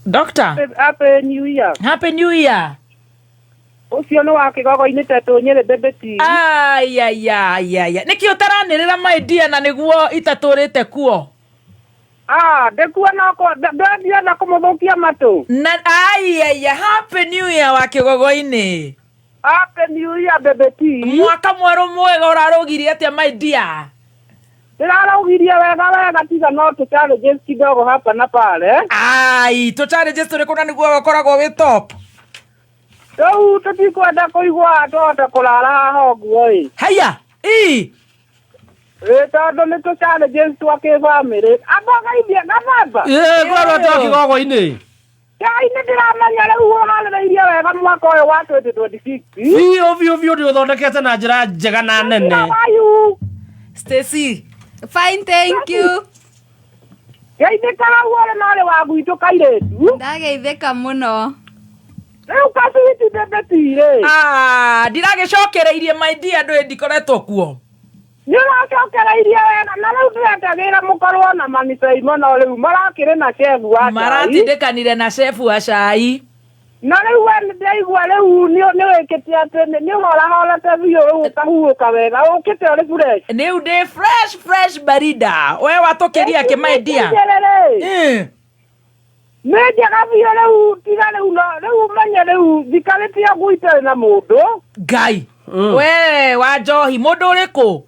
Doctor. Happy New Year. Happy New Year. Ũcio nĩ wa kĩgogo-inĩ tetũ Nyĩrĩ Baby T. Ayayayaya. Nĩkĩ ũtaranĩrĩra my dear na nĩguo itatũrĩte kuo? Ah, ndĩkuona ndwendienda kũmũthũkia matũ. Na ayaya, Happy New Year wa kĩgogo-inĩ. Happy New Year Baby T. Mwaka mwerũ mwega ũrarũgirie atĩa my dear? Ndĩraraugirie wega wega tiga no tũ challenges kidogo hapa na pale. Ai, tũ challenges tũrĩkũ na nĩguo ũkoragwo wĩ top? Rĩu tũtikwenda kũigua tũhote kũrara haha ũguo ĩ. Haya, ii. Ĩ tondũ nĩ tũ challenges twa kĩbamĩrĩ. Amba geithie gababa. Ĩ ngorwo twa kĩgogo-inĩ. Ngai nĩ ndĩramenya rĩu ũharĩrĩirie wega mwaka ũyũ wa 2026. Biũ biũ biũ ndĩũthondekete na njĩra njega na nene. How are you? Stacy. Fine, thank you. Geithĩka hau ũrĩ na ũrĩ wa gwitũ kairĩtu. Ndageithĩka mũno. Rĩu kacwiti ndĩmĩtirĩ. Ah, ndiragĩcokereirie my dear ndũĩ ndikoretwo kuo. Nĩ ũracokereirie wega na rĩu ndĩretagĩra mũkorwo na manicei mũno rĩu marakĩrĩ na chef wa cai. Maratindĩkanire na chef wa cai. Na rĩu we nĩndĩraigua rĩu nĩ wĩkĩte atĩ nĩ ũhorahorete biũ rĩu ũkahurũka wega ũkĩte ũrĩ fresh. Rĩu ndĩ fresh fresh barida. We watũkĩria kĩ my dear? Ĩĩ. Nĩ njega biũ rĩu tiga rĩu no rĩu menye rĩu njikarĩte ũguo itarĩ na mũndũ. Ngai. We wa njohi mũndũ ũrĩkũ?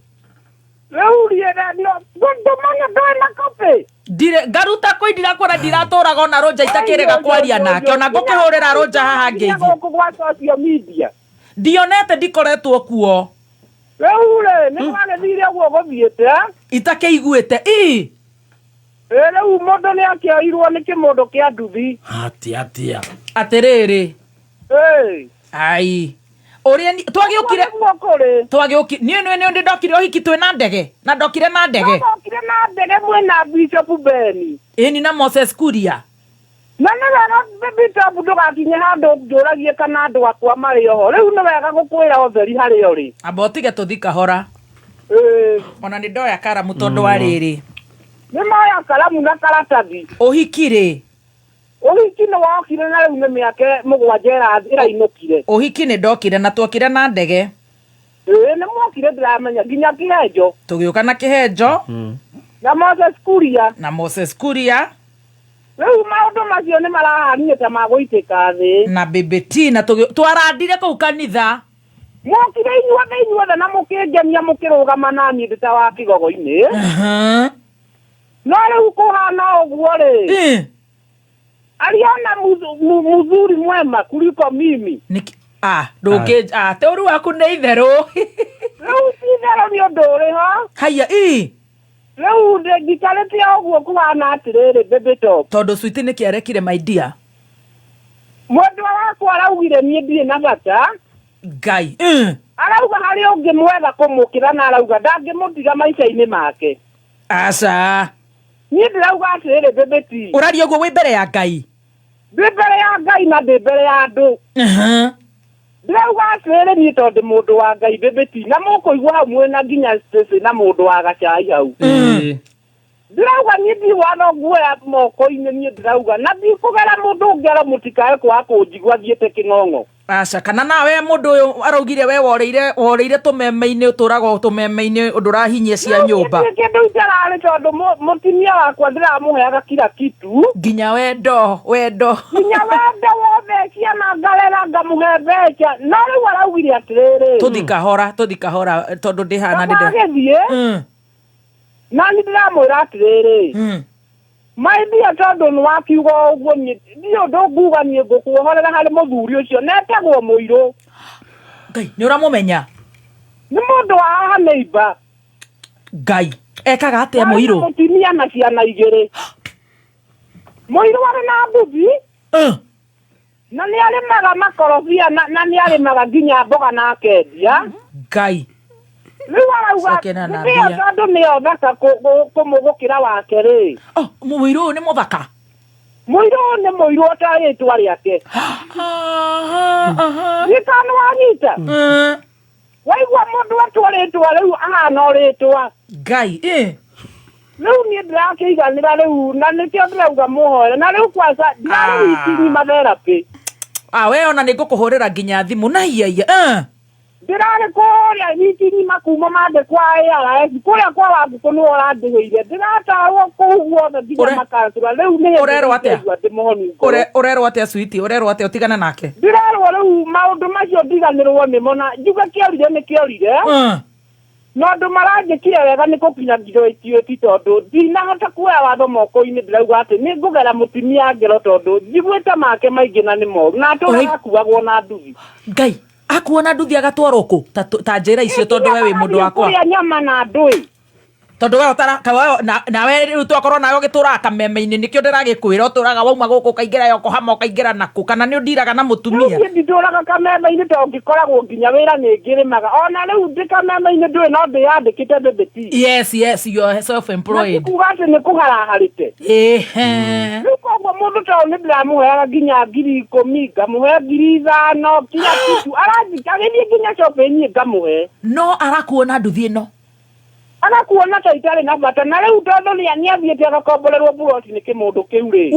Rĩu riĩ no ndũmenya ndũrĩ na copy. Ndirĩ ngaruta kũ ndirakwĩra ndiratũraga ona Rũnja itakĩrega kwaria nake ona ngũkĩhũrĩra Rũnja haha ngeithi. Gũkũ gwa social media. Ndionete ndikoretwo kuo. Rĩu rĩ nĩ gwagĩthire ũguo gũthiĩte. Itakĩiguĩte ii. Ĩ rĩu mũndũ nĩ akĩoirwo nĩ kĩmũndũ kĩa nduthi. Atia atia. Atĩrĩrĩ. Ĩ. Ai. Ũrĩa twagĩũkire Nĩguo kũrĩ. Twagĩũkire niĩ nĩ nĩ ndokire ũhiki twĩ na ndege na ndokire na ndege. Ndokire na ndege mwĩna Bishop Ben. Ĩni na Moses Kuria. Na nĩ wega Bishop ndũgakinye handũ njũragie kana andũ akwa marĩ oho. Rĩu nĩ wega gũkwĩra ũtheri harĩa ũrĩ. Amba ũtige tũthi kahora. Ĩĩ. Ona nĩ ndoya karamu tondũ wa rĩrĩ. Nĩ moya karamu na karatathi. Ũhiki rĩ? Ũhiki nĩ wokire na rĩu nĩ mĩaka mũgwanja ĩrainũkire. Ũhiki nĩ ndokire na tuokire na ndege. Ĩĩ nĩ mwokire ndĩramenya nginya kĩhenjo. Tũgĩũka na kĩhenjo. Na Moses Kuria. Na Moses Kuria. Rĩu maũndũ macio nĩ marahanire ta magũitĩka thĩ. Na Baby T na twarandire kũu kanitha. Mwokire inyuothe inyuothe na mũkĩngenia mũkĩrũgama na niĩ ndĩ ta wa kĩgogo-inĩ. No rĩu kũhana ũguo rĩ. Aliona muzuri mwema kuliko mimi. Niki, ah, ndũngĩ, ah, te ũru waku nĩ itherũ. Rĩu ti itherũ nĩ ũndũ ũrĩ ho. Haiya, ii. Rĩu njikarĩte ũguo kũhana atĩrĩrĩ, Baby Top. Tondũ sweet nĩkĩ arekire my dear? Mwendwa wakwa araugire niĩ ndirĩ na bata. Ngai. Arauga harĩ ũngĩ mwega kũmũkĩra na arauga ndangĩmũtiga maica-inĩ make. Aca. Niĩ ndĩrauga atĩrĩrĩ, Baby T. Ũraria ũguo wĩ mbere ya Ngai? Ndĩ mbere ya Ngai na ndĩ mbere ya andũ. Ndĩrauga atĩrĩrĩ niĩ tondũ ndĩ mũndũ wa Ngai, Baby T, na mũkũigua hau mwĩna nginya Stacy na mũndũ wa gacai hau. Ndĩrauga niĩ ndirĩ watho nguoya moko-inĩ, niĩ ndĩrauga na ndikũgera mũndũ ũngĩ aro mũtikae kwaga kũnjigua thiĩte kĩng'ong'o. Aca, kana nawe mũndũ ũyũ araugire we worĩire, worĩire tũmeme-inĩ, ũtũraga o tũmeme-inĩ ndũrahinyia cia nyũmba. Gũtirĩ kĩndũ itararĩ tondũ mũtumia wakwa ndĩramũheaga kila kitu. Nginya wendo, wendo. Nginya wendo wothe, ciana ngarera ngamũhe mbeca. No rĩu araugire atĩrĩrĩ. Tũthi kahora, tũthi kahora tondũ ndĩ haha na ndĩ- Ndũgagĩthiĩ. Na nĩ ndĩramwĩra atĩrĩrĩ. My dear, tondũ nĩ wakiuga ũguo niĩ ndirĩ ũndũ nguga niĩ ngũkuohorera harĩ mũthuri ũcio na etagwo mũirũ. Ngai, nĩ ũramũmenya? Nĩ mũndũ wa haha neighbor. Ngai, ekaga atĩa Arĩ na mũirũ? mũtumia na ciana igĩrĩ. Mũirũ arĩ na nduthi. Na nĩ arĩmaga makorobia na nĩ arĩmaga nginya mboga na akendia. Ngai. Rĩu arauga, Coke na nĩ nĩyo mbia. tondũ nĩyo thaka kũmũgũkĩra wake rĩ. Oh, mũirũ ũyũ nĩ mũthaka? Mũirũ ũyũ nĩ mũirũ o ta rĩtwa rĩake. Nĩ kana nĩ wanyita? Waigua mũndũ atwa rĩtwa rĩu ahana o rĩtwa. Ngai, ĩ. Rĩu niĩ ndĩrakĩiganĩra rĩu na nĩkĩo ndĩrauga mũhoere na rĩu kwanza ndirarĩ Ah. wiki ng'ima therapy. Ah, we ona nĩ ngũkũhũrĩra nginya thimũ na hiaiya eh. Ndĩrarĩ kũrĩa wiki ng'ima kuma mande kwa ARS kũrĩa kwa Wangũkũ nĩwe ũrandĩhĩire ndĩratarwo kũu guothe nginya makansũra rĩu nĩ Ũrerwo atĩa? ndĩraigua ndĩ mũhonu ngoro. Ũrerwo atĩa switi ũrerwo atĩa ũtigane nake Ndĩrerwo rĩu maũndũ macio ndiganĩrwo nĩmo na njuge kĩorire nĩ kĩorire na andũ maranjĩkire wega nĩ gũkinya ngirĩtuĩti tondũ ndinahota kuoya watho moko-inĩ ndĩrauga atĩ nĩ ngũgera mũtumia ngero tondũ njiguĩte make maingĩ na nĩ moru na atũraga akuagwo na nduthi. Ngai akuona nduthi agatwarwo kũ ta njĩra icio tondũ we wĩ mũndũ wakwa Kũrĩa nyama na ndũĩ tondũ we ũtara ka we nawe rĩu twakorwo nawe ũgĩtũraga kameme-inĩ nĩkĩo ndĩragĩkwĩra ũtũraga wauma gũkũ ũkaingĩra Yokohama ũkaingĩra nakũ kana nĩ ũndiraga na mũtumia Niĩ nditũraga kameme-inĩ tondũ ngĩkoragwo nginya wĩra nĩ ngĩrĩmaga ona rĩu ndĩ kameme-inĩ ndũĩ no ndĩyandĩkĩte bĩbĩti yes you are self employed kuga atĩ nĩ kũharaharĩte ehe rĩu koguo mũndũ ta ũyũ nĩ ndĩramũheaga nginya 10,000 ngamũhe 5,000 kila kitu agĩthiĩ nginya shopping ngamũhe no arakuona nduthi ĩno agakuona ta itarĩ na bata na rĩu tondũ nĩathiĩte agakomborerwo buroti nĩ kĩmũndũ kĩu rĩ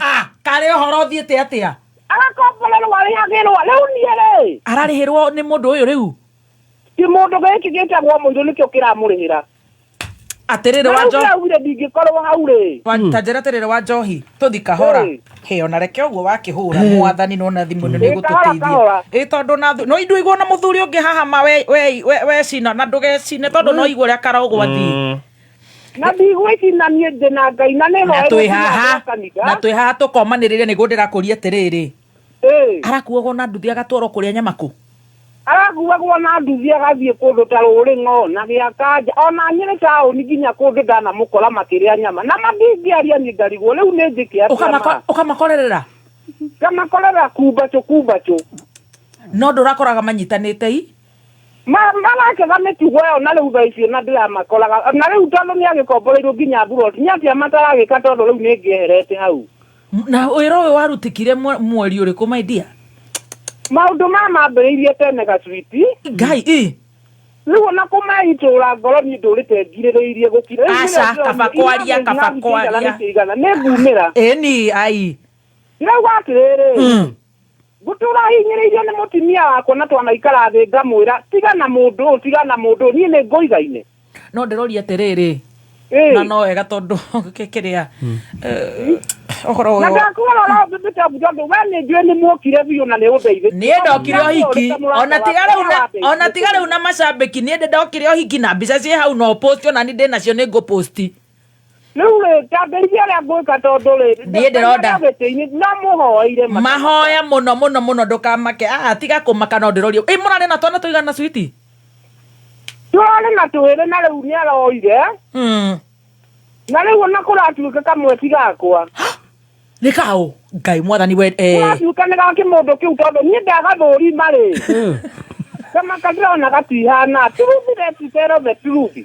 ah karĩ ũhoro ũthiĩte atĩa agakomborerwo arĩhagĩrwo rĩu niĩ rĩ ararĩhĩrwo nĩ mũndũ ũyũ rĩu kĩmũndũ gĩkĩ gĩtagwo mũirũ nĩkĩo kĩramũrĩhĩra atĩrĩrĩ Na wa rĩu njohi ndĩraugire ndingĩkorwo hau rĩ ta njĩra atĩrĩrĩ wa njohi tũthi kahora hĩ ona reke ũguo wakĩhũra mwathani nona thimũ ĩno nĩ Ĩ, kahora, ĩgũtũteithia kahora. ĩ tondũ na no indu na mũthuri ũngĩ haha ma we we wecina na ndũgecine tondũ no igua ũrĩa karaũgwo athiĩ na ndigwĩcina niĩ ndĩ na Ngai na nĩ na twĩ haha na twĩ haha tũkomanĩrĩria nĩguo ndĩrakũria atĩrĩrĩ arakuagwo na nduthi agatwarwo kũrĩa nyama kũ arakuagwo na nduthi agathiĩ kũndũ ta Rũrĩng'o na Gĩakanja ona Nyĩrĩ taũni nginya kũndũ ndanamũkora makĩrĩa nyama na mandingĩaria niĩ ngarigwo rĩu nĩ njĩke atĩa ma? Ũkamakorerera ngamakorera kumbacũ kumbacũ no ndũrakoraga manyitanĩte i marakega mĩtugo ĩyo na rĩu thaa icio na ndĩramakoraga na rĩu tondũ nĩ agĩkomboreirwo nginya mburoti nĩ atĩa mataragĩka tondũ rĩu nĩ ngĩeherete hau na wĩra ũyũ warutikire mweri ũrĩkũ my dear maũndũ maya mambĩrĩirie tene gacwiti ngai ĩ rĩu ona kũmaitũra ngoro niĩ ndũrĩte ngirĩrĩirie gũkira Rĩu Aca, nĩrĩo ndĩronire kaba kwaria, kaba inathi kwaria. kĩigana nĩ kĩigana nĩ ngumĩra ĩni ai ndĩrauga atĩrĩrĩ ngũtũra hinyĩrĩirio nĩ mũtumia wakwa na twanaikara thĩ ngamwĩra tiga na mũndũ ũyũ tiga na mũndũ ũyũ niĩ nĩ ngũigaine no ndĩroria atĩrĩrĩ na no wega tondũ kĩrĩa ũhoro na ũyũ ndakwĩra oro mbĩtabu tondũ we nĩ njũĩ nĩ muokire biũ na nĩ ũndeithĩtie niĩ ndokire ũhiki ona tiga rĩu na ona tiga rĩu na macambĩki niĩ ndĩ ndokire ũhiki na mbica ciĩ hau no post ona ni ndĩ nacio nĩ ngũposti rĩu rĩ tambĩrithia ũrĩa ngwĩka tondũ rĩ Niĩ ndĩronda. gĩtĩ-inĩ no mũhoeire mahoya mũno mũno mũno ndũkamake ah tiga kũmaka no ndĩroria ĩ mũrarĩ na twana tũigana switi tũrarĩ na twĩrĩ na rĩu nĩ aroire na rĩu ona kũratuĩka kamwe ti gakwa nĩ kaũ ngai mwathani we eh. kũratuĩka nĩ ga kĩmũndũ kĩu tondũ niĩ ndagathũrima rĩ kamaka ndĩrona gatihana truth let's tell the truth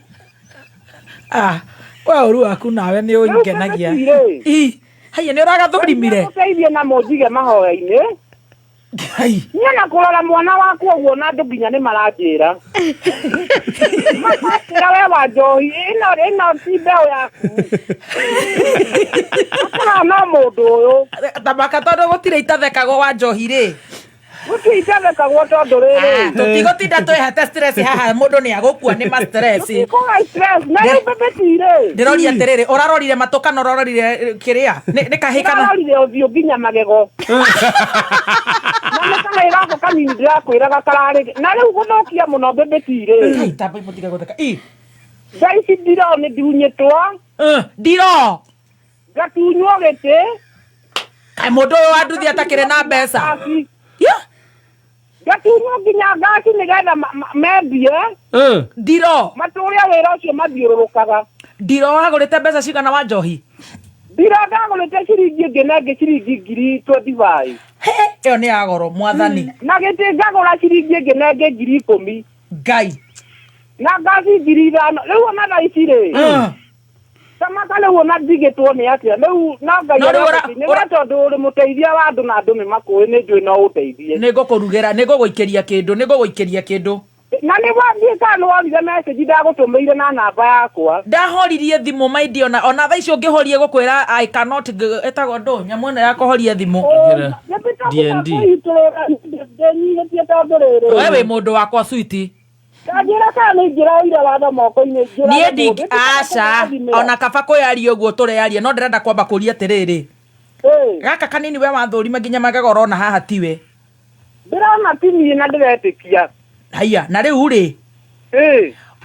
ah we ũru waku nawe nĩ ũngenagia Rĩu Ĩ, haiya nĩ ũragathũrimire ũteithie na mũnjige mahoya-inĩ ngai niĩ na kũrora mwana wakwa ũguo na andũ nginya nĩ maranjĩra makanjĩra we wa njohi ĩno ĩno ti mbeũ yaku akũrora no mũndũ ũyũ tamaka tondũ gũtirĩ itathekagwo wa njohi rĩ gũtirĩ itathekagwo tondũ rĩrĩ tũtigũtinda twĩhete stress haha mũndũ nĩ agũkua nĩ ma stress tũtikũga stress na rĩu bebeti rĩ ndĩroria atĩrĩrĩ ũrarorire matũ kana ũrarorire kĩrĩa nĩ kahĩ kana ndĩrarorire ũthiũ nginya magego na nĩ kahĩ gako kanini ndĩrakwĩraga kararĩ na rĩu gũthũkia mũno bebeti rĩ Ngai, tamba mũtige gũtheka Ĩ, thaa ici ndiro nĩ ndiunyĩtwo ndiro ngatunywo gĩtĩ kaĩ mũndũ ũyũ wa nduthi atakĩrĩ na mbeca Ngaci. ngatunywo nginya ngaci nĩgetha mendie ndiro matũre wĩra ũcio mathiũrũrũkaga ndiro wagũrĩte mbeca cigana wa njohi ndiro ndagũrĩte ciringi ĩngĩ na ĩngĩ ciringi 25,000 ĩyo nĩ ya goro mwathani na gĩtĩ ngagũra ciringi ĩngĩ na ĩngĩ 10,000 ngai na ngaci 5,000 rĩu ona thaa ici rĩ kamaka rĩu ona ndigĩtwo nĩ atĩa rĩu no ngai No rĩu aragũteithia. Nĩ we tondũ ũrĩ mũteithia wa andũ na andũ nĩ makũĩ nĩ njũĩ no ũteithie nĩ ngũkũrugĩra nĩ ngũgũikĩria kĩndũ nĩ ngũgũikĩria kĩndũ Na nĩ wathiĩ kana nĩ wonire message ndagũtũmĩire na namba yakwa. Ndahoririe thimũ maindi ona thaa icio ũngĩhorie gũkwĩra I cannot ĩtagwo ndũ nyamũ ĩno ya kũhoria thimũ. Ngĩra D&D. Ndĩnyihĩtie tondũ rĩrĩ. We wĩ mũndũ wakwa switi. Kanjĩra kana nĩ ingĩroire watho moko-inĩ njũrage Niĩ mũndũ. ndingĩ aca ona kaba kwĩyaria ũguo tũrearia no ndĩrenda kwamba kũria atĩrĩrĩ. Gaka kanini we wathũrima nginya magego ũrona haha tiwe. Ndĩrona ti niĩ na ndĩretĩkia. Haiya na rĩu rĩ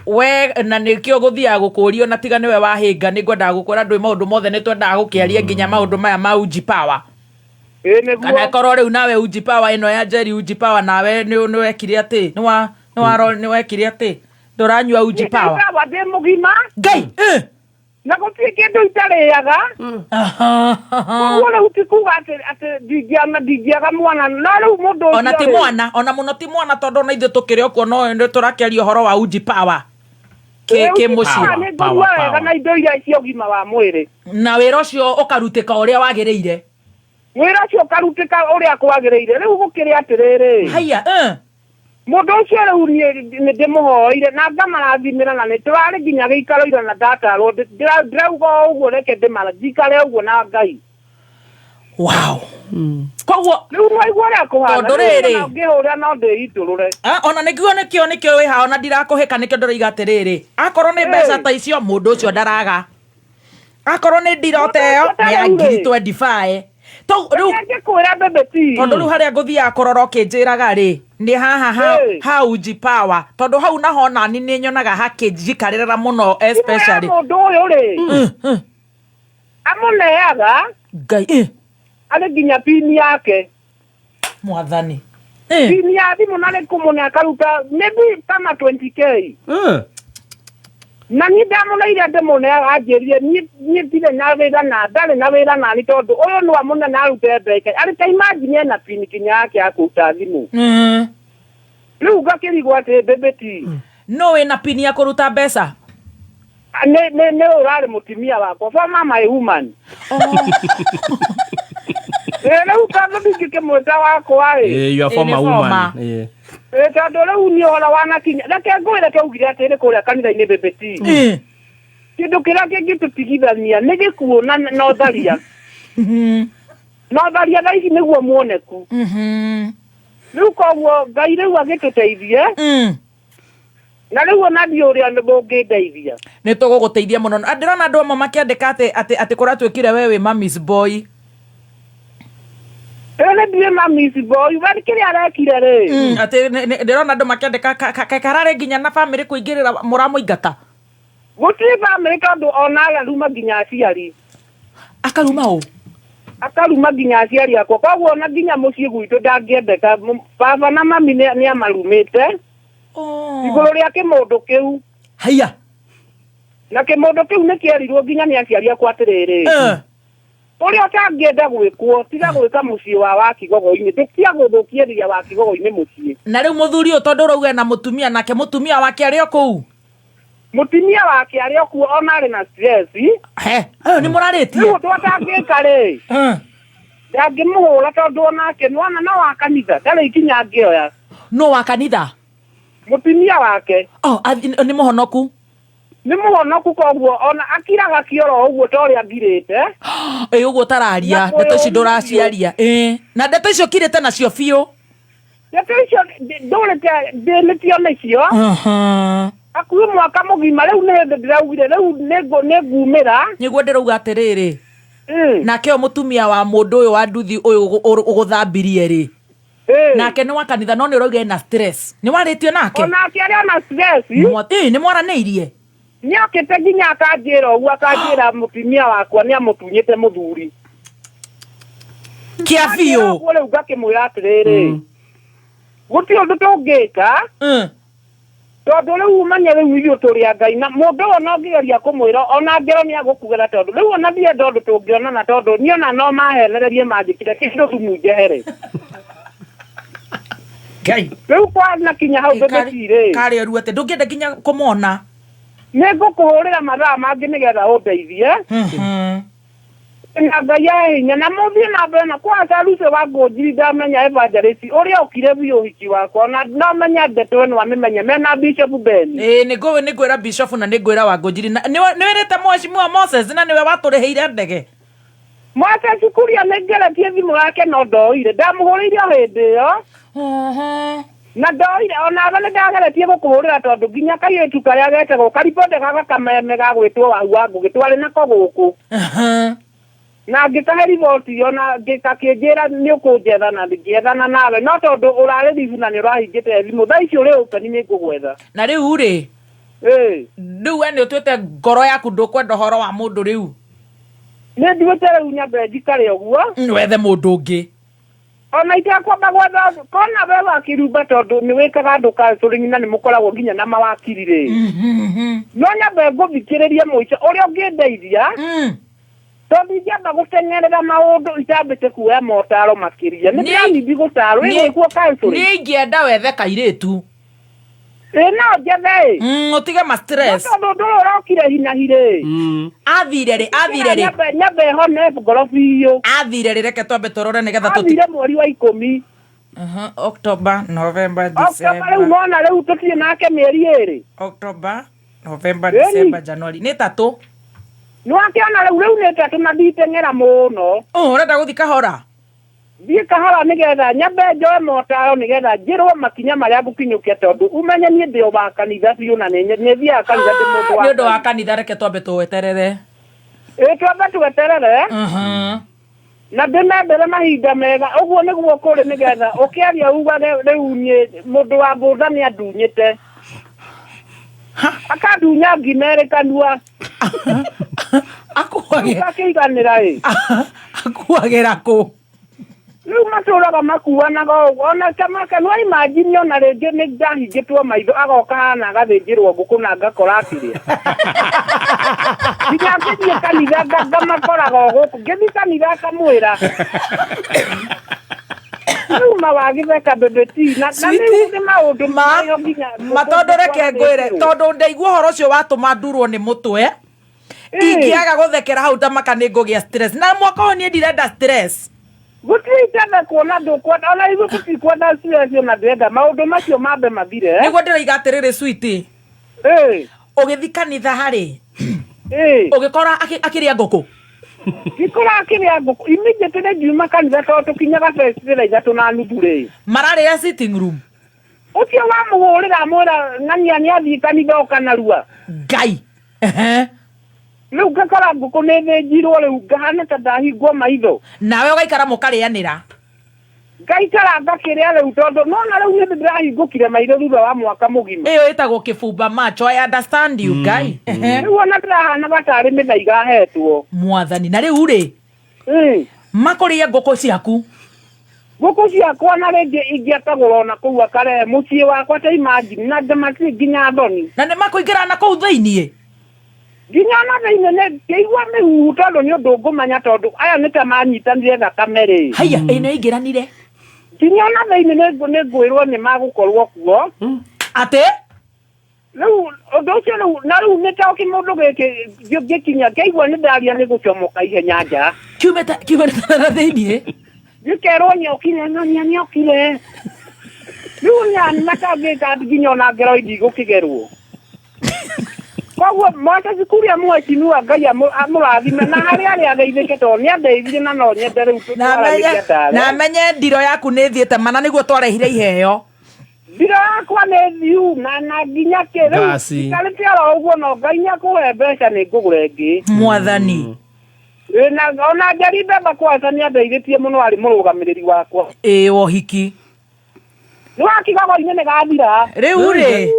we na nĩkĩo gũthiaga gũkũria ona tiga nĩwe wahĩnga nĩ ngwendaga gũkwĩra ndũĩ maũndũ mothe nĩ twendaga gũkĩaria nginya maũndũ maya ma Uji Power. Ĩĩ nĩguo. Kana ĩkorwo rĩu nawe Uji Power ĩno ya Njeri Uji Power nawe nĩ wekire atĩ nĩ wa nĩ wa nĩ wekire atĩ ndũranyua Uji Power. Power ndĩ mũgima. Ngai eh. Na gũtirĩ kĩndũ itarĩaga. Koguo rĩu ti kuga atĩ atĩ ndingĩona ndingĩaga mwana no rĩu mũndũ ũcio Ona ti rĩ, mwana ona mũno ti mwana tondũ ona ithuĩ tũkĩrĩ o kuo no nĩ tũrakĩaria ũhoro wa Uji Power ĩĩ, kĩ Uji mũciĩ. Power nĩ ngũnyua wega na indo iria cia ũgima wa mwĩrĩ. Na wĩra ũcio ũkarutĩka ũrĩa wagĩrĩire. Wĩra ũcio ũkarutĩka ũrĩa kwagĩrĩire. Rĩu gũkĩrĩ atĩrĩrĩ. Haiya Mũndũ ũcio rĩu niĩ nĩ ndĩmũhoeire na ngamarathimĩra na nĩ tũrarĩ nginya gĩikaro ira na ndatarwo ndĩrauga o ũguo reke ndĩmara njikare ũguo na Ngai. Wow. Koguo rĩu nĩwaigua ũrĩa kũhana. Tondũ rĩrĩ. Rĩu ona ũngĩhũra no ndĩitũrũre. Ona nĩkĩo nĩkĩo nĩkĩo wĩ haha ona ndirakũhĩka nĩkĩo ndĩroiga atĩrĩrĩ akorwo nĩ mbeca ta icio mũndũ ũcio ndaraga akorwo nĩ ndirota ĩyo nĩ ya ngiri 25 rĩu ngĩkwĩra bebe ti tondũ rĩu harĩa ngũthiaga kũrora ũkĩnjĩraga rĩ nĩ haha ha Uji Power tondũ hau naho nani nĩ nyonaga hakĩnjikarĩrĩra mũno especially mũndũ ũyũ rĩ amũneaga Ngai arĩ nginya pini yake mwathani pini ya thimũ na nĩ kũmũne akaruta maybe kama 20k na niĩ ndamũneire ndĩmũneaga anjĩrire niĩ ndirĩ na wĩra na ndarĩ na wĩra nani tondũ ũyũ no amũne na arute mbeca arĩ ta imagine ena pini kinya yake ya kũruta thimũ rĩu ngakĩrigwo atĩ bebe ti no wĩna pini ya kũruta mbeca nĩ nĩ nĩ ũrarĩ mũtumia wakwa former my woman. Rĩu tondũ ndingĩkĩmwĩta wakwa ĩ You are former woman. Tondũ rĩu nĩ ũhoro wanakinya reke ngwĩre twaugire atĩrĩ kũrĩa kanitha-inĩ bebe ti kĩndũ kĩrĩa kĩngĩtũtigithania nĩ gĩkuũ na ũtharia na ũtharia thaa ici nĩguo muoneku rĩu koguo Ngai rĩu agĩtũteithie na rĩu ona ndiũ ũrĩa mũngĩndeithia nĩ tũgũgũteithia mũno ndĩrona andũ amwe makĩandĩka atĩ atĩ atĩ kũratuĩkire we wĩ mami's boy ĩyo nĩ ndirĩ mami's boy we kĩrĩa arekire rĩ atĩ ndĩrona andũ makĩandĩka kararĩ nginya na bamĩrĩ kũingĩrĩra mũramũingata gũtirĩ bamĩrĩ tondũ ona araruma nginya aciari akaruma ũ akaruma nginya aciari akwa koguo ona nginya mũciĩ gwitũ ndangĩendeka baba na mami nĩ amarumĩte igũrũ rĩa kĩmũndũ kĩu haiya na kĩmũndũ kĩu nĩ kĩerirwo nginya nĩ aciari akwa atĩrĩrĩ ũrĩa ũtangĩenda gwĩkwo tiga gwĩka mũciĩ wa Wakigogo-inĩ ndũkia gũthũkĩria Wakigogo-inĩ mũciĩ na rĩu mũthuri ũyũ tondũ ũrauga na mũtumia nake mũtumia wake arĩ o kũu mũtumia wake arĩ o kuo ona arĩ na stress he ayo nĩ mũrarĩtie rĩu ũndũ atangĩka rĩ ndangĩmũhũra tondũ onake nĩwona no wa kanitha ndarĩ ikinya angĩoya no wa kanitha mũtumia wake oh nĩ mũhonoku nĩ mũhonoku koguo ona akiraga kĩoro ũguo ta ũrĩa ngirĩte ĩ ũguo ũtararia ndeto ici ndũraciaria ĩ na ndeto icio ũkirĩte nacio biũ ndeto icio ndũrĩte ndĩnĩtio nĩcio hakuhĩ mwaka mũgima rĩu nĩ hĩndĩ ndĩraugire rĩu nĩ ngumĩra nĩguo ndĩrauga atĩrĩrĩ nake ũyũ mũtumia wa mũndũ ũyũ wa nduthi ũyũ ũgũthambirie rĩ nake nĩ wa kanitha no nĩ ũrauga ena stress nĩ warĩtio nake onake arĩ ona stress ĩ nĩ mwaranĩirie nĩ okĩte nginya akanjĩra ũguo akanjĩra mũtumia wakwa nĩ amũtunyĩte mũthuri kĩa biũ ũguo rĩu ngakĩmwĩra atĩrĩrĩ gũtirĩ ũndũ tũngĩka tondũ rĩu ũmenye rĩu ithuĩ tũrĩ a Ngai na mũndũ ũyũ ona ũngĩgeria kũmwĩra ona ngero nĩ agũkugĩra tondũ rĩu ona ndienda ũndũ tũngĩonana tondũ niĩ ona no mahenererie manjĩkire kĩndũ thumu njehere Ngai rĩu kwanakinya hau bebe karĩ ũru atĩ ndũngĩenda nginya kũmona nĩ ngũkũhũrĩra mathaa mangĩ nĩgetha ũndeithie Na Ngai ahe hinya na mũthiĩ na mbere na kwanza Lucy wa Ngũnjiri ndamenya evangelist ũrĩa okire biũ ũhiki wakwa na ndamenya ndeto ĩno amĩmenye mena Bishop Ben. Ĩĩ nĩ ngwĩra Bishop na nĩ ngwĩra Wangũnjiri na nĩ wĩrĩte mheshimiwa Moses na nĩwe watũrĩhĩire ndege. Moses Kuria nĩ ngeretie thimũ yake no ndoire ndamũhũrĩire o hĩndĩ ĩyo na ndoire onawe nĩ ndageretie gũkũhũrĩra tondũ nginya kairĩtu karĩa getagwo karibonde gaka kameme gagwĩtwo Wahu wa Ngũgĩ twarĩ nako gũkũ na ngĩkahe riboti ona ngĩkakĩnjĩra nĩ ũkũnjetha na ngĩethana nawe no tondũ ũrarĩ ribu na nĩ ũrahingĩte thimũ thaa ici ũrĩ open nĩ ngũgwetha. Na rĩu rĩ rĩu we nĩ ũtuĩte ngoro yaku ndũkwenda ũhoro wa mũndũ rĩu. Nĩ nduĩte rĩu nyambe njikare ũguo wethe mũndũ ũngĩ. Ona itakwamba gwetha kona we wakirumba tondũ nĩ wĩkaga andũ counseling na nĩ mũkoragwo nginya na mawakiri rĩ no nyambe ngũthikĩrĩrie mũico ũrĩa ũngĩndeithia tondũ ingĩamba gũteng'erera maũndũ itambĩte kuoya motaro makĩria nĩ ndĩranindi gũtarwo ĩgwĩkwo counseling. Niĩ ingĩenda wethe kairĩtu. Ĩ no njethe ĩ ũtige ma stress. No tondũ ũndũ ũyũ ũrokire hinahi rĩ. Athire rĩ, athire rĩ. Nyambe hone ngoro biũ. Athire rĩ, reke twambe tũrore nĩgetha tũti. Athire mweri wa 10. October, November, October December. rĩu nona rĩu tũtirĩ nake mĩeri ĩrĩ. October, November, December, January. Nĩ 3. Nĩ wakĩona rĩu rĩu nĩ 3 na nditeng'era mũno. Oh, ũrenda gũthiĩ kahora? Thiĩ kahora nĩgetha nyambe njoe motaro nĩgetha njĩrwo makinya marĩa ngũkinyũkia tondũ umenye niĩ ndĩ o wa kanitha biũ na nĩ thiaga kanitha ndĩ mũndũ wa Nĩ ũndũ wa kanitha reke twambe tweterere. Ĩ twambe tweterere. Na ndĩmendere mahinda mega ũguo nĩguo kũrĩ nĩgetha ũkĩaria ugage rĩu niĩ mũndũ wa bũtha nĩ andunyĩte. Akandunya ngima ĩrĩ kanua. Akuagĩra. Akĩiganĩra ĩ. Akuagĩra kũ? Rĩu matũraga makuanaga ũguo ona kanua imagine ona rĩngĩ nĩ ndahingĩtwo maitho agoka hana agathĩnjĩrwo ngũkũ na ngakora akĩrĩa. Nginya ngĩthiĩ kanitha ngamakoraga o gũkũ ngĩthiĩ kanitha akamwĩra. Rĩu mawagĩtheka bebe ti na rĩu nĩ maũndũ mayo nginya ma tondũ reke ngwĩre tondũ ndaigua ũhoro ũcio watũma ndurwo nĩ mũtwe. Ingĩaga gũthekera hau ndamaka nĩ ngũgĩa stress na mwaka ũyũ niĩ ndirenda stress. Gũtirĩ itenda kuona ndũkwenda ona ithuĩ tũtikwenda stress ona ndĩrenda maũndũ macio mambe mathire. Nĩguo ndĩroiga atĩrĩrĩ sweet. Ũgĩthiĩ kanitha harĩ. Ũgĩkora akĩrĩa ngũkũ. Ngĩkora akĩrĩa ngũkũ immediately ngiuma kanitha tondũ tũkinyaga first thaa 3:30 rĩ. Mararĩra sitting room. Ũcio wamũhũrĩra amwĩra ng'ania nĩ athiĩ kanitha oka narua. Ngai. Rĩu ngakora ngũkũ nĩ thĩnjirwo rĩu ngahana ta ndahingwo maitho. Nawe ũgaikara mũkarĩanĩra. Ngaikara ngakĩrĩa rĩu tondũ nona rĩu nĩ ndĩrahingũkire maitho thutha wa mwaka mũgima. Ĩyo ĩtagwo kĩbumba macho. I understand you guy. Rĩu ona ndĩrahana gatarĩ mĩthaiga hetwo. Mwathani na rĩu rĩ. Makũrĩe ngũkũ ciaku. Ngũkũ ciakwa na rĩngĩ ingĩakagũra ona kũu akarehe mũciĩ wakwa ta imagine na ndamatirĩ nginya thoni. Na nĩ makũingĩra na kũu thĩiniĩ. Nginya ona thĩiniĩ nĩ ngĩigua mĩhuhu tondũ nĩ ũndũ ngũmanya tondũ aya nĩ ta manyitanire thakame rĩ. Haiya, ĩ nĩ aingĩranire. Nginya ona thĩiniĩ nĩ ngwĩrwo nĩ magũkorwo kuo. Atĩ? Rĩu ũndũ ũcio rĩu na rĩu nĩ ta kĩmũndũ gĩkĩ ngĩkinya ngĩigua nĩ ndaria nĩ gũcomoka ihenya nja. Kiumĩte na thĩiniĩ. Gĩkerwo nĩokire ng'ania nĩokire. Rĩu nyani matangĩka nginya ona ngero ndigũkĩgerwo. Koguo Moses Kuria mheshimiwa Ngai amũrathime na harĩa arĩa ageithĩke tondũ nĩ andeithirie na no nyende rĩu tũtwaranĩrie ndare. Na menye ndiro yaku nĩ ĩthiĩte mana nĩguo twarehire iheo. Ndiro yakwa nĩ thiu na nginya kĩ rĩu ikarĩte oro ũguo no Ngai nĩakũhe mbeca nĩ ngũgũra ĩngĩ. Mwathani. Na ona Njeri Mbemba kwanza nĩ andeithĩtie mũno arĩ mũrũgamĩrĩri wakwa. Ĩ wohiki. Nĩ wakigago-inĩ nĩ gathira. Rĩu rĩ.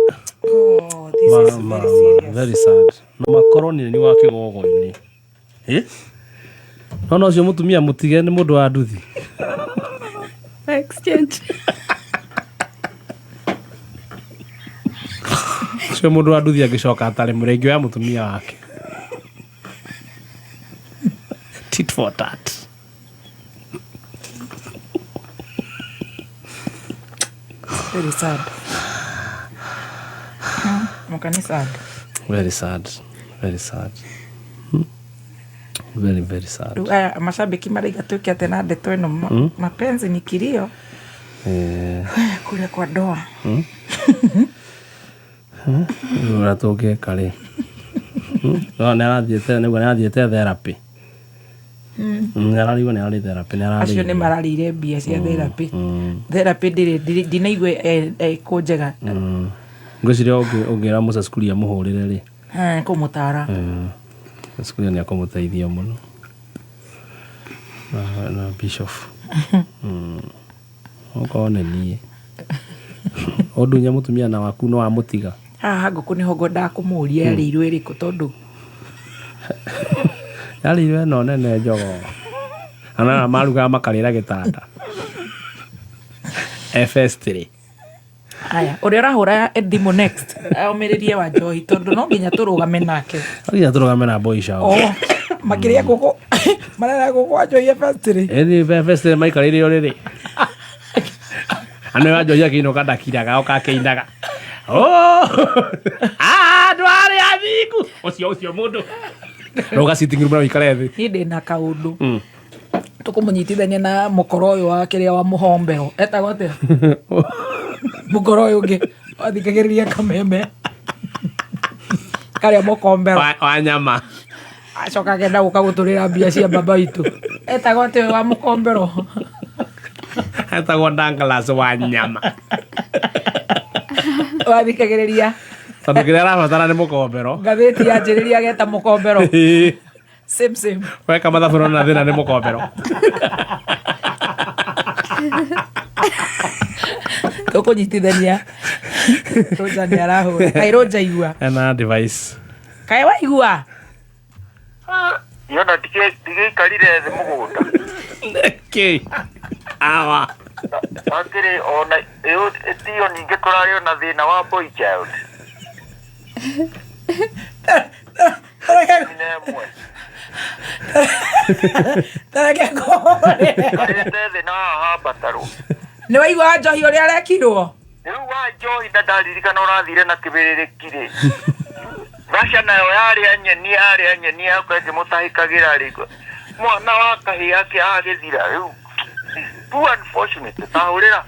Oh, this is very serious. Very sad. Na makorwo nĩ wa kĩgogo-inĩ. No ũcio mũtumia mũtige nĩ mũndũ wa nduthi. Exchange. Ũcio mũndũ wa nduthi angĩcoka atarĩ mũrĩngĩ wa mũtumia wake. Tit for tat. Very sad. Mukani sad. Very sad. Very sad. Very, very sad. Rĩu aya macambĩki maraiga twĩke atĩa na ndeto ĩno? Mapenzi ni kilio. Kũrĩa kwa ndoa. Rĩu ũrĩa tũngĩka rĩ, no nĩ arathiĩte, nĩguo nĩ arathiĩte therapy. Nĩ ararigwo nĩ ararĩ therapy, nĩ Acio nĩ ararĩire. Mararĩire mbia cia therapy. Therapy ndĩrĩ ndinaigua ĩkũ njega. Ngwĩciria ũngĩra Moses Kuria mũhũrĩre rĩ, Kũmũtara. Moses Kuria nĩ akũmũteithia mũno na Bishop. Okorwo nĩ niĩ ũndunye mũtumia na waku no wamũtiga. Haha ngũkũ nĩho ngwendaga kũmũria yarĩirwo ĩrĩkũ, tondũ Yarĩirwo ĩno nene njogo ana marugaga makarĩra gĩtanda FS3. Aya, ũrĩa ũrahũra thimũ next omĩrĩrie wa njohi, tondũ no nginya tũrũgame nake. No nginya tũrũgame na boy show. O makĩria ngũkũ marera ngũkũ wa njohi FS3. Ĩni FS3 maikarĩire ũrĩrĩ andu wa njohi akĩinũka ndakiraga oka akĩinaga. Oh! Andũ arĩa athingu ũcio ũcio mũndũ rũga sitting room na ũikare thĩ. Niĩ ndĩ na kaũndũ tũkũmũnyitithania na mũkoro ũyũ wa kĩrĩa wa mũhombero, etagwo atĩa mũkoro ũyũ ũngĩ wathikagĩrĩria kameme karĩa mũkombero? Wa nyama. Acoka akenda gũka gũtũrĩra mbia cia baba witũ, etagwo atĩa ũyũ wa mũkombero? Etagwo Douglas wa nyama. Wathikagĩrĩria Tondũ kĩrĩa arabatara nĩ mũkombero. Ngathĩti yanjĩrĩria ageta mũkombero, same same. Weka mathabu na thĩna nĩ mũkombero. Tũkũnyitithania Rũnja, nĩ arahũra. Kaĩ Rũnja igua? Ena device. Kaĩ waigua? Yona ndigĩikarire thĩ mũgũnda. Kĩ awa. Akĩrĩ ona ĩyo ĩtio ningĩ tũrarĩ ona thĩna wa boy child 11. Tareke ngũhũrĩre. Karĩte thĩ na haha hambatarũ. Nĩ waigua wa njohi ũrĩa arekirwo? Rĩu wa njohi na ndaririkana ũrathire na kĩbĩrĩrĩki rĩ, Russia nayo yarĩa nyeni, yarĩa nyeni yakwa ĩngĩmũtahĩkagĩra rĩ, mwana wa kahĩĩ ake agĩthira rĩu. Too unfortunate. Tahũrĩra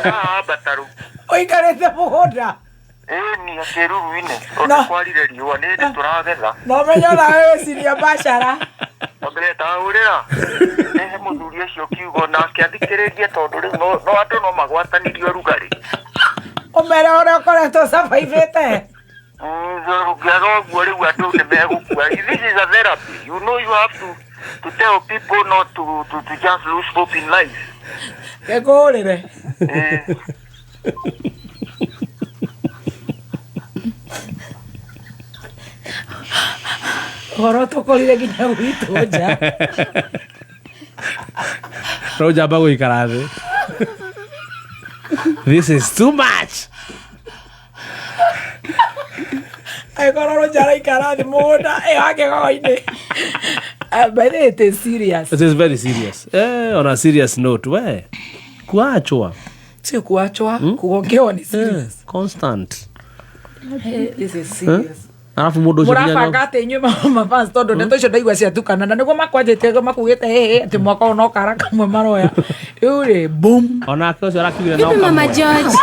na haha hambatarũ. Ũikarĩte mũgũnda? Ĩni kĩruru-inĩ No. tondũ kwarire riũa nĩ hĩndĩ tũragetha. No menye onawe wĩciria bacara. Mbere tahũrĩra ehe mũthuri ũcio kiugo nake athikĩrĩrie, tondũ rĩu no andũ no magwatanirie ũrugarĩ. Ũmere ũrĩa ũkoretwo cabaibĩte. Ũngĩaga ũguo rĩu andũ nĩ megũkua. This is a therapy, you know, you have to tell people not to just lose hope in life. Ngũhũrĩre. Eh. Ũhoro tũkũrire nginya gwitũ nja. Rũnja amba gũikara thĩ. This is too much. Angĩkorwo Rũnja araikara thĩ mũgũnda ĩyo wa kĩgogo-inĩ. By the way, it is serious. It is very serious. On a serious note, we kuachwa. Sio kuachwa, kugongewa ni serious. Constant. This is serious. Alafu mũndũ ũcio nginya Mũrabanga atĩ inyuĩ mafans, tondũ ndeto icio ndaigua ciatukana na nĩguo makwanjĩtie makugĩte hĩhĩ atĩ mwaka ũyũ no kara kamwe maroya, rĩu rĩ boom. Onake ũcio arakiugire no Vipi mama kamwe. George?